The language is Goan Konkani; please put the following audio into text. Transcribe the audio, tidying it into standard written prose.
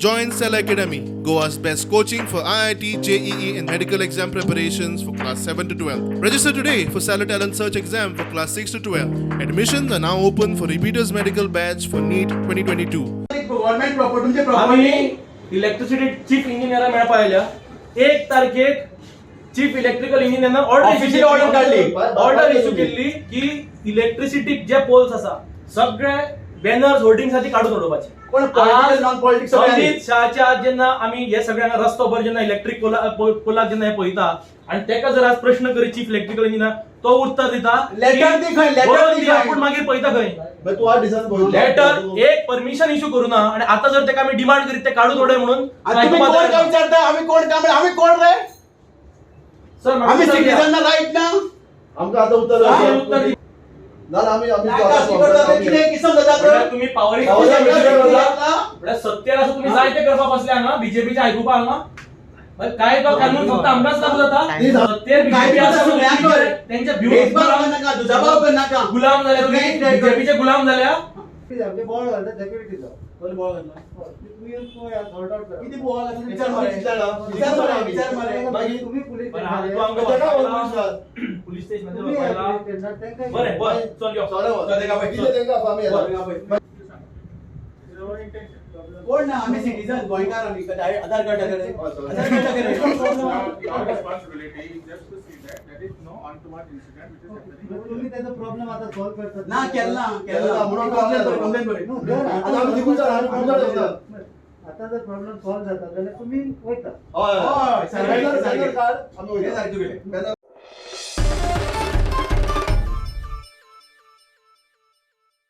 Join Cell Academy, Goa's best coaching for IIT, JEE, and medical exam preparations for class 7 to 12. Register today for Stellar Talent Search exam for class 6 to 12. Admissions are now open for repeaters medical batch for NEET 2022. Government property तुमचे आम्ही प्रॉपर्टी इलेक्ट्रिसिटी चीफ इंजिनियरा मेळपा आयल्या. एक तारखेक चीफ इलेक्ट्रिकल इंजिनियरान ऑर्डर Officially order काडली. ऑर्डर इश्यू केल्ली की इलेक्ट्रिसिटी जे पोल्स आसा सगळे बॅनर्स होर्डिंग साठी काडून उडोवपाचे. कोण political, non-politics सगळे आले. अमित शहाच्या आज जेन्ना आमी हे सगळ्यांना रस्तो भर जेन्ना इलेक्ट्रीक पोलाक जेन्ना हे पळयता आनी तेका जर आज प्रश्न करी चीफ इलेक्ट्रिकल इंजिनियर तो उत्तर दिता Letter की दी खंय, letter बरोवन दी दिया, खंय. पूण मागीर पळयता खंय. तू 8 दिसांनी पळयलो. लेटर एक परमिशन इश्यू करू ना आणि आता जर तेका आमी डिमांड करीत ते काडून उडय म्हणून आता तुम्ही कोण काय विचारता? आम्ही कोण काय? आम्ही कोण रे? सर, म्हाका आम्ही उत्तर द्या. सिटीजन राईट ना? आमकां आतां उत्तर हा? जाय. उत्तर दी. ना ना, आमी आमी काय कास्ती करता रे? कितें किसम जाता म्हळ्यार तर? तुम्ही पावरी म्हळ्यार सत्तेर आसा तुम्ही जाय ते करपा बसले हांगा बीजेपीचे आयकुपा हांगा. मागीर काय तो कानून फक्त आमकांच लागू जाता. सत्तेर काय बीजेपी आसा सगळ्यांक कर. तेंच्या भेदभाव भिवन करनाका, दुजाभाव करनाका. गुलाम जाल्या तुम्ही, बीजेपीचे गुलाम जाल्या. बोळ घालता सेक्युरिटीचो. तुम्ही येवन पळयात, सॉर्ट आउट करा. किती बोवाळ घातला? विचार मरे, विचार मरे, विचार मरे. मागीर तुम्ही पुलीस बरं, हा, तू स्टेशनार आमकां ताका व्हर वचपाक पुलिसार. पुलीस स्टेशनाचेर तुम्ही वचपाक या लागला. पुलीस स्टेशनार तांकां बरें बरें चल यो. सोऱ्या वच. चल, तेका पळय. कितें तेंकां आमी येता. कोण ना, आम्ही सिटीजन गोंयकार. आम्ही आधार कार्ड दाखय, आधार कार्ड दाखय. Your responsibility is just to see that there is no on-to-one incident which is happening. तुम्ही त्याचा प्रॉब्लेम आता सॉल्व्ह करतात. ना केला, केला म्हणून कंप्लेन कर, कंप्लेन कर. न्हू, जर आता आमी दिकून जाण, आमी कोण जाण वता. आता जर प्रॉब्लेम सॉल्व्ह जाता जाल्यार तुम्ही वयता. हय हय, सारकें, बॅनर सारकें. बॅनर काड आमी हे वयता. सारकें तुगेलें. बॅनर.